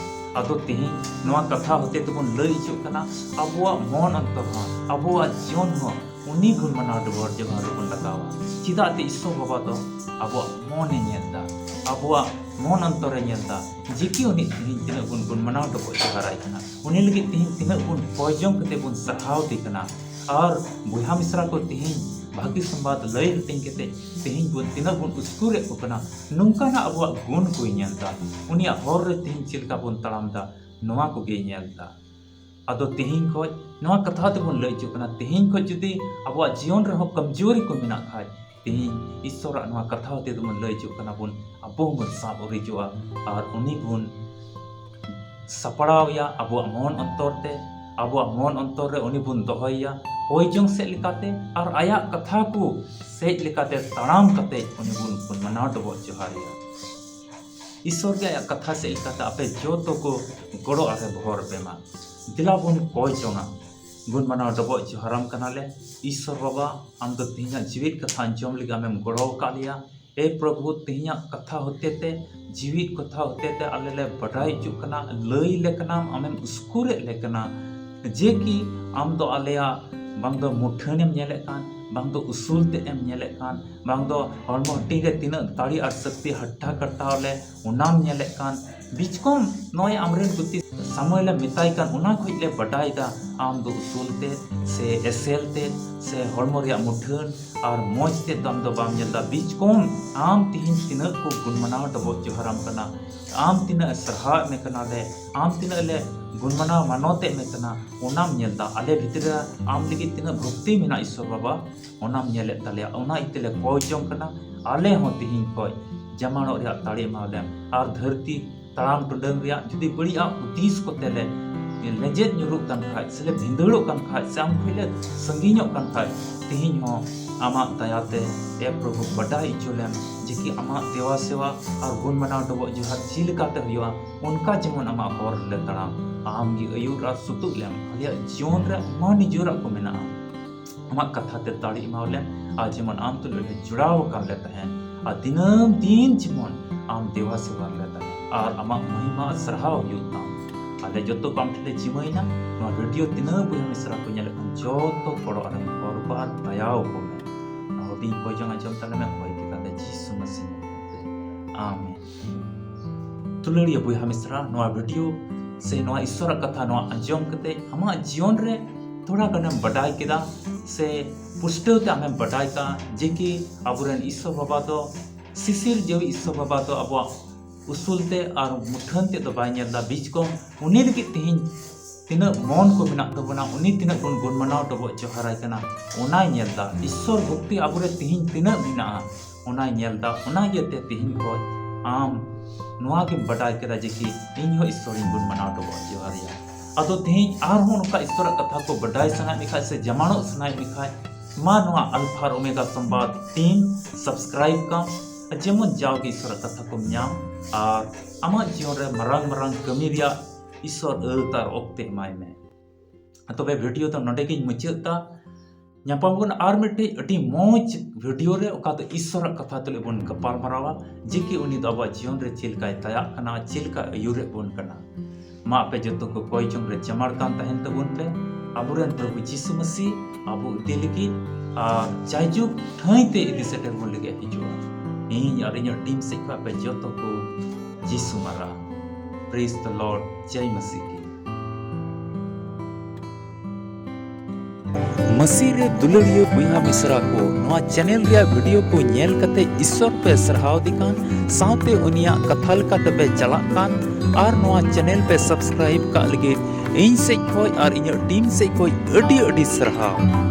ᱟᱫᱚ ᱛᱮᱦᱮᱧ ᱱᱚᱣᱟ ᱠᱟᱛᱷᱟ ᱦᱚᱛᱮ ᱛᱮᱵᱚᱱ ᱞᱟᱹᱭ ᱦᱚᱪᱚᱜ ᱠᱟᱱᱟ, ᱟᱵᱚᱣᱟᱜ ᱢᱚᱱ ᱚᱱᱛᱚᱨ ᱦᱚᱸ, ᱟᱵᱚᱣᱟᱜ ᱡᱤᱭᱚᱱ ᱦᱚᱸ ᱩᱱᱤ ᱜᱩᱱ ᱢᱟᱱᱟᱣ ᱰᱚᱵᱚᱜ ᱡᱚᱦᱟᱨ ᱨᱮᱵᱚᱱ ᱞᱟᱜᱟᱣᱟ᱾ ᱪᱮᱫᱟᱜ ᱛᱮ ᱤᱥᱥᱚᱨ ᱵᱟᱵᱟ ᱫᱚ ᱟᱵᱚᱣᱟᱜ ᱢᱚᱱᱮ ᱧᱮᱞ ᱮᱫᱟ, ᱟᱵᱚᱣᱟᱜ ᱢᱚᱱ ᱚᱱᱛᱚᱨᱮ ᱧᱮᱞ ᱮᱫᱟ, ᱡᱮ ᱠᱤ ᱩᱱᱤ ᱛᱮᱦᱮᱧ ᱛᱤᱱᱟᱹᱜ ᱵᱚᱱ ᱜᱩᱱ ᱢᱟᱱᱟᱣ ᱰᱚᱵᱚᱜ ᱡᱚᱦᱟᱨᱟᱭ ᱠᱟᱱᱟ, ᱩᱱᱤ ᱞᱟᱹᱜᱤᱫ ᱛᱮᱦᱮᱧ ᱛᱤᱱᱟᱹᱜ ᱵᱚᱱ ᱠᱚᱭ ᱡᱚᱝ ᱠᱟᱛᱮ ᱵᱚᱱ ᱥᱟᱨᱦᱟᱣ ᱫᱮ ᱠᱟᱱᱟ᱾ ᱟᱨ ᱵᱚᱭᱦᱟ ᱢᱤᱥᱨᱟ ᱠᱚ, ᱛᱮᱦᱮᱧ ᱵᱷᱟᱹᱜᱤ ᱥᱚᱢᱵᱟᱫ ᱞᱟᱹᱭ ᱦᱟᱹᱴᱤᱧ ᱠᱟᱛᱮ ᱛᱮᱦᱮᱧ ᱵᱚᱱ ᱛᱤᱱᱟᱹᱜ ᱵᱚᱱ ᱩᱥᱠᱩᱨᱮᱫ ᱠᱚ ᱠᱟᱱᱟ, ᱱᱚᱝᱠᱟᱱᱟᱜ ᱟᱵᱚᱣᱟᱜ ᱜᱩᱱ ᱠᱚᱭ ᱧᱮᱞ ᱮᱫᱟ᱾ ᱩᱱᱤᱭᱟᱜ ᱦᱚᱨ ᱨᱮ ᱛᱮᱦᱮᱧ ᱪᱮᱫ ᱞᱮᱠᱟ ᱵᱚᱱ ᱛᱟᱲᱟᱢ ᱮᱫᱟ, ᱱᱚᱣᱟ ᱠᱚᱜᱮᱭ ᱧᱮᱞ ᱮᱫᱟ᱾ ᱟᱫᱚ ᱛᱮᱦᱮᱧ ᱠᱷᱚᱡ ᱱᱚᱣᱟ ᱠᱟᱛᱷᱟ ᱛᱮᱵᱚᱱ ᱞᱟᱹᱭ ᱦᱚᱪᱚᱜ ᱠᱟᱱᱟ, ᱛᱮᱦᱮᱧ ᱠᱷᱚᱡ ᱡᱩᱫᱤ ᱟᱵᱚᱣᱟᱜ ᱡᱤᱭᱚᱱ ᱨᱮᱦᱚᱸ ᱠᱚᱢᱡᱳᱨᱤ ᱠᱚ ᱢᱮᱱᱟᱜ ᱠᱷᱟᱡ, ᱛᱮᱦᱮᱧ ᱤᱥᱥᱚᱨᱟᱜ ᱱᱚᱣᱟ ᱠᱟᱛᱷᱟ ᱦᱚᱛᱮ ᱛᱮᱵᱚᱱ ᱞᱟᱹᱭ ᱦᱚᱪᱚᱜ ᱠᱟᱱᱟ ᱵᱚᱱ, ᱟᱵᱚ ᱦᱚᱸᱵᱚᱱ ᱥᱟᱵ ᱩᱨᱤᱡᱚᱜᱼᱟ ᱟᱨ ᱩᱱᱤ ᱵᱚᱱ ᱥᱟᱯᱲᱟᱣ ᱮᱭᱟ ᱟᱵᱚᱣᱟᱜ ᱢᱚᱱ ᱚᱱᱛᱚᱨ ᱛᱮ, ᱟᱵᱚᱣᱟᱜ ᱢᱚᱱ ᱚᱱᱛᱚᱨ ᱨᱮ ᱩᱱᱤ ᱵᱚᱱ ᱫᱚᱦᱚᱭᱮᱭᱟ ᱦᱚᱭ ᱡᱚᱝ ᱥᱮᱫ ᱞᱮᱠᱟᱛᱮ, ᱟᱨ ᱟᱭᱟᱜ ᱠᱟᱛᱷᱟ ᱠᱚ ᱥᱮᱫ ᱞᱮᱠᱟᱛᱮ ᱛᱟᱲᱟᱢ ᱠᱟᱛᱮ ᱩᱱᱤ ᱵᱚᱱ, ᱵᱚᱱ ᱢᱟᱱᱟᱣ ᱰᱚᱵᱚᱜ ᱡᱚᱦᱟᱨᱮᱭᱟ᱾ ᱤᱥᱥᱚᱨ ᱜᱮ ᱟᱭᱟᱜ ᱠᱟᱛᱷᱟ ᱥᱮᱫ ᱞᱮᱠᱟᱛᱮ ᱟᱯᱮ ᱡᱚᱛᱚ ᱠᱚ ᱜᱚᱲᱚ ᱟᱨᱮ ᱵᱚᱦᱚᱨ ᱯᱮ ᱢᱟ᱾ ᱫᱮᱞᱟ ᱵᱚᱱ ᱠᱚᱭ ᱡᱚᱝᱟ, ᱜᱩᱱ ᱢᱟᱱᱟᱣ ᱰᱚᱵᱚᱜ ᱡᱚᱦᱟᱨᱟᱢ ᱠᱟᱱᱟᱞᱮ᱾ ᱤᱥᱥᱚᱨ ᱵᱟᱵᱟ, ᱟᱢ ᱫᱚ ᱛᱮᱦᱮᱧᱟᱜ ᱡᱤᱣᱤᱫ ᱠᱟᱛᱷᱟ ᱟᱸᱡᱚᱢ ᱞᱟᱹᱜᱤᱫ ᱟᱢᱮᱢ ᱜᱚᱲᱚ ᱟᱠᱟᱫ ᱞᱮᱭᱟ᱾ ᱮ ᱯᱨᱚᱵᱷᱩ, ᱛᱮᱦᱮᱧᱟᱜ ᱠᱟᱛᱷᱟ ᱦᱚᱛᱮ ᱛᱮ, ᱡᱤᱣᱤᱫ ᱠᱟᱛᱷᱟ ᱦᱚᱛᱮ ᱛᱮ ᱟᱞᱮ ᱞᱮ ᱵᱟᱰᱟᱭ ᱦᱚᱪᱚᱜ ᱠᱟᱱᱟ, ᱞᱟᱹᱭ ᱞᱮ ᱠᱟᱱᱟᱢ, ᱟᱢᱮᱢ ᱩᱥᱠᱩᱨᱮᱫ ᱞᱮ ᱠᱟᱱᱟ, ᱡᱮ ᱠᱤ ᱟᱢ ᱫᱚ ᱟᱞᱮᱭᱟᱜ ᱵᱟᱝ ᱫᱚ ᱢᱩᱴᱷᱟᱹᱱᱮᱢ ᱧᱮᱞᱮᱫ ᱠᱟᱱ, ᱵᱟᱝ ᱫᱚ ᱩᱥᱩᱞ ᱛᱮᱫ ᱮᱢ ᱧᱮᱞᱮᱫ ᱠᱟᱱ, ᱵᱟᱝ ᱫᱚ ᱦᱚᱲᱢᱚ ᱦᱟᱹᱴᱤᱧ ᱨᱮ ᱛᱤᱱᱟᱹᱜ ᱫᱟᱲᱮ ᱟᱨ ᱥᱚᱠᱛᱤ ᱦᱟᱴᱴᱟ ᱠᱟᱴᱟᱣ ᱞᱮ, ᱚᱱᱟᱢ ᱧᱮᱞᱮᱫ ᱠᱟᱱ, ᱵᱤᱪᱠᱚᱢ ᱱᱚᱜᱼᱚᱭ ᱟᱢᱨᱮᱱ ᱜᱩᱛᱤ ᱥᱟᱢᱩᱭᱮᱞᱮ ᱢᱮᱛᱟᱭ ᱠᱟᱱ, ᱚᱱᱟ ᱠᱷᱚᱡ ᱞᱮ ᱵᱟᱰᱟᱭ ᱮᱫᱟ ᱟᱢ ᱫᱚ ᱩᱥᱩᱞ ᱛᱮᱫ ᱥᱮ ᱮᱥᱮᱞ ᱛᱮᱫ ᱥᱮ ᱦᱚᱲᱢᱚ ᱨᱮᱭᱟᱜ ᱢᱩᱴᱷᱟᱹᱱ ᱟᱨ ᱢᱚᱡᱽ ᱛᱮᱫ ᱫᱚ ᱟᱢ ᱫᱚ ᱵᱟᱢ ᱧᱮᱞ ᱮᱫᱟ᱾ ᱵᱤᱪᱠᱚᱢ ᱟᱢ ᱛᱤᱦᱤᱧ ᱛᱤᱱᱟᱹᱜ ᱠᱚ ᱜᱩᱱ ᱢᱟᱱᱟᱣ ᱰᱚᱵᱚᱜ ᱡᱚᱦᱟᱨᱟᱢ ᱠᱟᱱᱟ, ᱟᱢ ᱛᱤᱱᱟᱹᱜ ᱮ ᱥᱟᱨᱦᱟᱣᱮᱫ ᱢᱮ ᱠᱟᱱᱟ ᱞᱮ, ᱟᱢ ᱛᱤᱱᱟᱹᱜ ᱞᱮ ᱜᱩᱱ ᱢᱟᱱᱟᱣ ᱢᱟᱱᱚᱛᱮᱫ ᱢᱮ ᱠᱟᱱᱟ, ᱚᱱᱟᱢ ᱧᱮᱞ ᱮᱫᱟ᱾ ᱟᱞᱮ ᱵᱷᱤᱛᱨᱤ ᱨᱮ ᱟᱢ ᱞᱟᱹᱜᱤᱫ ᱛᱤᱱᱟᱹᱜ ᱵᱷᱚᱠᱛᱤ ᱢᱮᱱᱟᱜ ᱤᱥᱥᱚᱨ ᱵᱟᱵᱟ, ᱚᱱᱟᱢ ᱧᱮᱞᱮᱫ ᱛᱟᱞᱮᱭᱟ᱾ ᱚᱱᱟ ᱤᱭᱟᱹᱛᱮ ᱞᱮ ᱠᱚᱭ ᱡᱚᱝ ᱠᱟᱱᱟ, ᱟᱞᱮ ᱦᱚᱸ ᱛᱤᱦᱤᱧ ᱠᱷᱚᱡ ᱡᱟᱢᱟᱱᱚᱜ ᱨᱮᱭᱟᱜ ᱫᱟᱲᱮ ᱮᱢᱟ ᱞᱮᱢ᱾ ᱟᱨ ᱫᱷᱟᱹᱨᱛᱤ ᱛᱟᱲᱟᱢ ᱴᱩᱰᱟᱹᱝ ᱨᱮᱭᱟᱜ ᱡᱩᱫᱤ ᱵᱟᱹᱲᱤᱡ ᱟᱜ ᱦᱩᱫᱤᱥ ᱠᱚᱛᱮ ᱞᱮ ᱞᱮᱸᱡᱮᱫ ᱧᱩᱨᱩᱜ ᱠᱟᱱ ᱠᱷᱟᱡ, ᱥᱮ ᱞᱮ ᱵᱷᱤᱸᱫᱟᱹᱲᱚᱜ ᱠᱟᱱ ᱠᱷᱟᱡ, ᱥᱮ ᱟᱢ ᱠᱷᱚᱡ ᱞᱮ ᱥᱟᱺᱜᱤᱧᱚᱜ ᱠᱟᱱ ᱠᱷᱟᱡ, ᱛᱤᱦᱤᱧ ᱦᱚᱸ ᱟᱢᱟᱜ ᱫᱟᱭᱟᱛᱮ, ᱮ ᱯᱨᱚᱵᱷᱩ, ᱵᱟᱰᱟᱭ ᱦᱚᱪᱚ ᱞᱮᱢ ᱡᱮ ᱠᱤ ᱟᱢᱟᱜ ᱫᱮᱣᱟ ᱥᱮᱣᱟ ᱟᱨ ᱜᱩᱱ ᱢᱟᱱᱟᱣ ᱰᱚᱵᱚᱜ ᱡᱚᱦᱟᱨ ᱪᱮᱫ ᱞᱮᱠᱟᱛᱮ ᱦᱩᱭᱩᱜᱼᱟ, ᱚᱱᱠᱟ ᱡᱮᱢᱚᱱ ᱟᱢᱟᱜ ᱦᱚᱨ ᱨᱮᱞᱮ ᱛᱟᱲᱟᱢ᱾ ᱟᱢ ᱜᱮ ᱟᱹᱭᱩᱨ ᱟᱨ ᱥᱩᱛᱩᱜ ᱞᱮᱢ᱾ ᱟᱞᱮᱭᱟᱜ ᱡᱤᱭᱚᱱ ᱨᱮ ᱟᱭᱢᱟ ᱱᱤᱡᱮᱨᱟᱜ ᱠᱚ ᱢᱮᱱᱟᱜᱼᱟ, ᱟᱢᱟᱜ ᱠᱟᱛᱷᱟ ᱛᱮ ᱫᱟᱲᱮ ᱮᱢᱟᱣ ᱞᱮᱢ, ᱟᱨ ᱡᱮᱢᱚᱱ ᱟᱢ ᱛᱩᱞᱩᱡ ᱞᱮ ᱡᱚᱲᱟᱣ ᱟᱠᱟᱱ ᱞᱮ ᱛᱟᱦᱮᱱ, ᱟᱨ ᱫᱤᱱᱟᱹᱢ ᱫᱤᱱ ᱡᱮᱢᱚᱱ ᱟᱢ ᱫᱮᱣᱟ ᱥᱮᱣᱟ ᱨᱮᱞᱮ ᱛᱟᱦᱮᱱ, ᱟᱨ ᱟᱢᱟᱜ ᱢᱚᱦᱤᱢᱟ ᱥᱟᱨᱦᱟᱣ ᱦᱩᱭᱩᱜ ᱛᱟᱢ᱾ ᱟᱞᱮ ᱡᱚᱛᱚ ᱠᱚ ᱟᱢ ᱴᱷᱮᱱ ᱞᱮ ᱡᱤᱢᱟᱹᱭᱮᱱᱟ᱾ ᱱᱚᱣᱟ ᱵᱷᱤᱰᱤᱭᱳ ᱛᱤᱱᱟᱹᱜ ᱵᱚᱭᱦᱟ ᱢᱤᱥᱨᱟ ᱠᱚ ᱧᱮᱞᱮᱫ ᱠᱟᱱ, ᱡᱚᱛᱚ ᱠᱚᱲᱟ ᱟᱨ ᱦᱚᱯᱚᱱ ᱠᱚ ᱟᱨ ᱫᱟᱭᱟ ᱟᱠᱚ ᱢᱮ᱾ ᱱᱚᱣᱟ ᱦᱩᱰᱤᱧ ᱠᱚᱭ ᱡᱚᱝ ᱟᱸᱡᱚᱢ ᱛᱟᱞᱮ ᱢᱮ, ᱠᱚᱭ ᱠᱮᱫᱟ ᱞᱮ ᱡᱤᱥᱩ ᱢᱟᱹᱥᱤ ᱧᱩᱛᱩᱢ ᱛᱮ᱾ ᱟᱢᱮᱱ᱾ ᱫᱩᱞᱟᱹᱲᱤᱭᱟᱹ ᱵᱚᱭᱦᱟ ᱢᱤᱥᱨᱟ, ᱱᱚᱣᱟ ᱵᱷᱤᱰᱤᱭᱳ ᱥᱮ ᱱᱚᱣᱟ ᱤᱥᱥᱚᱨᱟᱜ ᱠᱟᱛᱷᱟ ᱱᱚᱣᱟ ᱟᱸᱡᱚᱢ ᱠᱟᱛᱮ ᱟᱢᱟᱜ ᱡᱤᱭᱚᱱ ᱨᱮ ᱛᱷᱚᱲᱟ ᱜᱟᱱᱮᱢ ᱵᱟᱰᱟᱭ ᱠᱮᱫᱟ, ᱥᱮ ᱯᱩᱥᱴᱟᱹᱣ ᱛᱮ ᱟᱢᱮᱢ ᱵᱟᱰᱟᱭ ᱠᱟᱜᱼᱟ ᱡᱮ ᱠᱤ ᱟᱵᱚᱨᱮᱱ ᱤᱥᱥᱚᱨ ᱵᱟᱵᱟ ᱫᱚ, ᱥᱤᱥᱤᱨ ᱡᱟᱹᱣᱤ ᱤᱥᱥᱚᱨ ᱵᱟᱵᱟ ᱫᱚ ᱟᱵᱚᱣᱟᱜ ᱩᱥᱩᱞ ᱛᱮ ᱟᱨ ᱢᱩᱴᱷᱟᱹᱱ ᱛᱮ ᱫᱚ ᱵᱟᱭ ᱧᱮᱞ ᱮᱫᱟ᱾ ᱵᱤᱪᱠᱚᱢ ᱩᱱᱤ ᱞᱟᱹᱜᱤᱫ ᱛᱮᱦᱮᱧ ᱛᱤᱱᱟᱹᱜ ᱢᱚᱱ ᱠᱚ ᱢᱮᱱᱟᱜ ᱛᱟᱵᱚᱱᱟ, ᱩᱱᱤ ᱛᱤᱱᱟᱹᱜ ᱵᱚᱱ ᱜᱩᱱ ᱢᱟᱱᱟᱣ ᱰᱚᱵᱚᱜ ᱡᱚᱦᱟᱨᱟᱭ ᱠᱟᱱᱟ, ᱚᱱᱟᱭ ᱧᱮᱞ ᱮᱫᱟ᱾ ᱤᱥᱥᱚᱨ ᱵᱷᱚᱠᱛᱤ ᱟᱵᱚᱨᱮ ᱛᱤᱦᱤᱧ ᱛᱤᱱᱟᱹᱜ ᱢᱮᱱᱟᱜᱼᱟ, ᱚᱱᱟᱭ ᱧᱮᱞ ᱮᱫᱟ᱾ ᱚᱱᱟ ᱤᱭᱟᱹᱛᱮ ᱛᱤᱦᱤᱧ ᱠᱷᱚᱡ ᱟᱢ ᱱᱚᱣᱟ ᱜᱮᱢ ᱵᱟᱰᱟᱭ ᱠᱮᱫᱟ ᱡᱮ ᱠᱤ ᱤᱧ ᱦᱚᱸ ᱤᱥᱥᱚᱨᱤᱧ ᱜᱩᱱ ᱢᱟᱱᱟᱣ ᱰᱚᱵᱚᱜ ᱡᱚᱦᱟᱨᱟᱭᱟ᱾ ᱟᱫᱚ ᱛᱤᱦᱤᱧ ᱟᱨᱦᱚᱸ ᱱᱚᱝᱠᱟ ᱤᱥᱥᱚᱨᱟᱜ ᱠᱟᱛᱷᱟ ᱠᱚ ᱵᱟᱰᱟᱭ ᱥᱟᱱᱟᱭᱮᱫ ᱢᱮ ᱠᱷᱟᱡ ᱥᱮ ᱡᱟᱢᱟᱱᱚᱜ ᱥᱟᱱᱟᱭᱮᱫ ᱢᱮ ᱠᱷᱟᱡ, ᱢᱟ ᱱᱚᱣᱟ ᱟᱞᱯᱷᱟ ᱟᱨ ᱳᱢᱮᱜᱟ ᱥᱚᱢᱵᱟᱫ ᱴᱤᱢ ᱥᱟᱵᱥᱠᱨᱟᱭᱤᱵ ᱠᱟᱢ, ᱡᱮᱢᱚᱱ ᱡᱟᱣᱜᱮ ᱤᱥᱥᱚᱨᱟᱜ ᱠᱟᱛᱷᱟ ᱠᱚᱢ ᱧᱟᱢ ᱟᱨ ᱟᱢᱟᱜ ᱡᱤᱭᱚᱱ ᱨᱮ ᱢᱟᱨᱟᱝ ᱢᱟᱨᱟᱝ ᱠᱟᱹᱢᱤ ᱨᱮᱭᱟᱜ ᱤᱥᱥᱚᱨ ᱟᱹᱲ ᱛᱟᱨ ᱚᱠᱛᱮ ᱮᱢᱟᱭ ᱢᱮ᱾ ᱛᱚᱵᱮ ᱵᱷᱤᱰᱤᱭᱳ ᱫᱚ ᱱᱚᱰᱮ ᱜᱤᱧ ᱢᱩᱪᱟᱹᱫ ᱮᱫᱟ᱾ ᱧᱟᱯᱟᱢ ᱵᱚᱱ ᱟᱨ ᱢᱤᱫᱴᱮᱡ ᱟᱹᱰᱤ ᱢᱚᱡᱽ ᱵᱷᱤᱰᱤᱭᱳ ᱨᱮ, ᱚᱠᱟ ᱫᱚ ᱤᱥᱥᱚᱨᱟᱜ ᱠᱟᱛᱷᱟ ᱛᱩᱞᱩᱡ ᱵᱚᱱ ᱜᱟᱯᱟᱞ ᱢᱟᱨᱟᱣᱟ, ᱡᱮ ᱠᱤ ᱩᱱᱤ ᱫᱚ ᱟᱵᱚᱣᱟᱜ ᱡᱤᱭᱚᱱ ᱨᱮ ᱪᱮᱫ ᱞᱮᱠᱟᱭ ᱫᱟᱭᱟᱜ ᱠᱟᱱᱟ, ᱪᱮᱫ ᱞᱮᱠᱟᱭ ᱟᱹᱭᱩᱨᱮᱫ ᱵᱚᱱ ᱠᱟᱱᱟ᱾ ᱢᱟ ᱟᱯᱮ ᱡᱚᱛᱚ ᱠᱚ ᱠᱚᱭ ᱡᱚᱝ ᱨᱮ ᱡᱟᱢᱟᱲ ᱠᱟᱱ ᱛᱟᱦᱮᱱ ᱛᱟᱵᱚᱱ ᱯᱮ᱾ ᱟᱵᱚᱨᱮᱱ ᱯᱨᱚᱵᱷᱩ ᱡᱤᱥᱩ ᱢᱟᱹᱥᱤ ᱟᱵᱚ ᱤᱫᱤ ᱞᱟᱹᱜᱤᱫ ᱟᱨ ᱡᱟᱭᱡᱩᱜᱽ ᱴᱷᱟᱹᱭ ᱛᱮ ᱤᱫᱤ ᱥᱮᱴᱮᱨ ᱵᱚᱱ ᱞᱟᱹᱜᱤᱫ ᱦᱤᱡᱩᱜᱼᱟ᱾ ᱤᱧ ᱟᱨ ᱤᱧᱟᱹᱜ ᱴᱤᱢ ᱥᱮᱫ ᱠᱷᱚᱱ ᱟᱯᱮ ᱡᱚᱛᱚ ᱠᱚ ᱡᱤᱥᱩ ᱢᱟᱨᱟ᱾ Praise the Lord, ᱡᱟᱭ ᱢᱟᱥᱤ ᱠᱤ᱾ ᱢᱟᱹᱥᱤ ᱨᱮ ᱫᱩᱞᱟᱹᱲᱤᱭᱟᱹ ᱵᱚᱭᱦᱟ ᱢᱤᱥᱨᱟ ᱠᱚ, ᱱᱚᱣᱟ ᱪᱮᱱᱮᱞ ᱨᱮᱭᱟᱜ ᱵᱷᱤᱰᱤᱭᱳ ᱠᱚ ᱧᱮᱞ ᱠᱟᱛᱮ ᱤᱥᱥᱚᱨ ᱯᱮ ᱥᱟᱨᱦᱟᱣ ᱫᱮ ᱠᱟᱱ, ᱥᱟᱶᱛᱮ ᱩᱱᱤᱭᱟᱜ ᱠᱟᱛᱷᱟ ᱞᱮᱠᱟ ᱛᱮᱯᱮ ᱪᱟᱞᱟᱜ ᱠᱟᱱ, ᱟᱨ ᱱᱚᱣᱟ ᱪᱮᱱᱮᱞ ᱯᱮ ᱥᱟᱵᱥᱠᱨᱟᱭᱤᱵ ᱠᱟᱜ ᱞᱟᱹᱜᱤᱫ ᱤᱧ ᱥᱮᱡ ᱠᱷᱚᱡ ᱟᱨ ᱤᱧᱟᱹᱜ ᱴᱤᱢ ᱥᱮᱡ ᱠᱷᱚᱡ ᱟᱹᱰᱤ ᱟᱹᱰᱤ ᱥᱟᱨᱦᱟᱣ᱾